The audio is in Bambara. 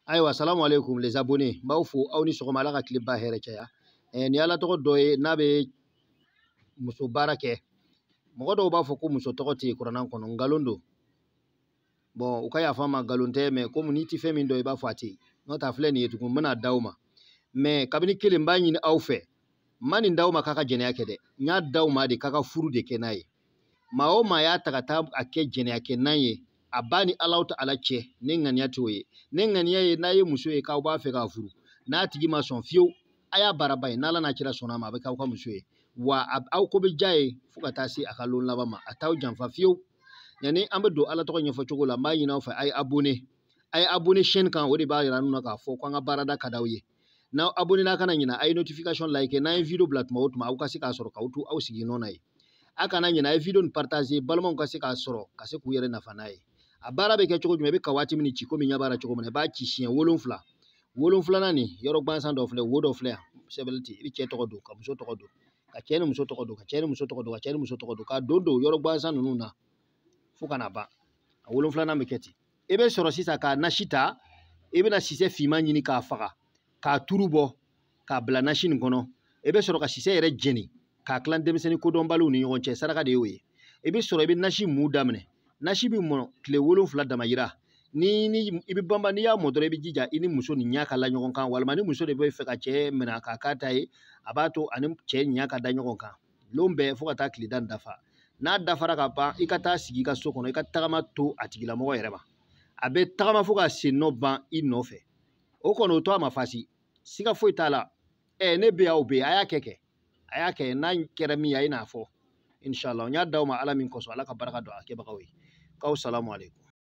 Ayiwa, salamu aleykum les abonnés, n b'aw fo, aw ni sɔgɔma. Ala ka tile ba hɛrɛ caya. Nin Ala tɔgɔ dɔ ye n'a bɛ muso baara kɛ. Mɔgɔ dɔw b'a fɔ ko muso tɔgɔ tɛ yen kuranna kɔnɔ, nkalon don. Bon, u ka yafa ma, nkalon tɛ, mais komi n'i ti fɛn min dɔn, i b'a fɔ a tɛ yen. N'o tɛ, a filɛ nin ye tugun, n bɛna d'aw ma. Mais kabini kelen, n b'a ɲini aw fɛ, n ma nin d'aw ma k'a ka jɛnɛya kɛ dɛ, n y'a d'aw ma de k'a ka furu de kɛ n'a ye. Maa o maa y'a ta ka taa a kɛ jɛnɛya kɛ n'a ye, a ba ni Alahu ta Ala cɛ, ne ŋaniya t'o ye. Ne ŋaniya ye, n'a ye muso ye k'aw b'a fɛ k'a furu, n'a tigi ma sɔn fiyewu, a y'a baara ba ye. N'Ala n'a kira sɔnna a ma, a bɛ k'aw ka muso ye, wa aw ko bɛ diya ye fo ka taa se a ka lon laban ma, a t'aw janfa fiyewu. Yanni an bɛ don Ala tɔgɔ ɲɛfɔ cogo la, n b'a ɲini aw fɛ, a ye abonné, a ye abonné chaîne kan. O de b'a yira na k'a fɔ ko an ka baarada ka d'aw ye. N'aw abonné n'a kana ɲina, a ye notification like. N'an ye vidéo bila tuma o tuma, aw ka se k'a sɔrɔ k'aw to aw sigi nɔ na ye. A kana ɲina, a ye vidéo nin partager, balimaw ka se k'a sɔrɔ ka se k'u yɛrɛ nafa n'a ye. A baara bɛ kɛ cogo jumɛn? I bɛ ka waati min ci, komi ɲɛ b'a la cogo min na, i b'a ci siɲɛ 7. Wolonfilanan nin, yɔrɔ gansan dɔ filɛ, wo dɔ filɛ yan, sɛbɛnni ten. I bɛ cɛ tɔgɔ don, ka muso tɔgɔ don, ka cɛ ni muso tɔgɔ don, ka cɛ ni muso tɔgɔ don, ka cɛ ni muso tɔgɔ don, ka don don yɔrɔ gansan ninnu na fo ka na ban. A wolonfilanan bɛ kɛ ten. I bɛ sɔrɔ sisan k'a nasi ta, i bɛna sisɛ finman ɲini k'a faga, k'a turu bɔ, k'a bila nasi nin kɔnɔ. I bɛ sɔrɔ ka sisɛ yɛrɛ jeni k'a tilan denmisɛnnin kodɔnbaliw ni ɲɔgɔn cɛ, saraka de y'o ye. I bɛ sɔrɔ i bɛ nasi mu daminɛ. Nasi bɛ mɔn tile 7 damayira. Ni i bɛ banba, n'i y'a mɔ dɔrɔn, i bɛ jija i ni muso ni ɲɛ ka la ɲɔgɔn kan, walima ni muso de bɛ fɛ ka cɛ minɛ k'a k'a ta ye, a b'a to ani cɛ ɲɛ ka da ɲɔgɔn kan lon bɛɛ fo ka taa tile 10 dafa. N'a dafara ka ban, i ka taa sigi i ka so kɔnɔ, i ka tagama to a tigilamɔgɔ yɛrɛ ma. A bɛ tagama fo ka sen nɔ ban i nɔfɛ. O kɔni, o to a ma fasi, siga foyi t'a la. Ne bɛ aw bɛ yen, a y'a kɛ kɛ, a y'a kɛ. N'a kɛra min ye, a ye n'a fɔ, inshallah. N y'a d'aw ma Ala min kosɔn, Ala ka barika don a kɛbagaw ye. K'aw salamu aleykum.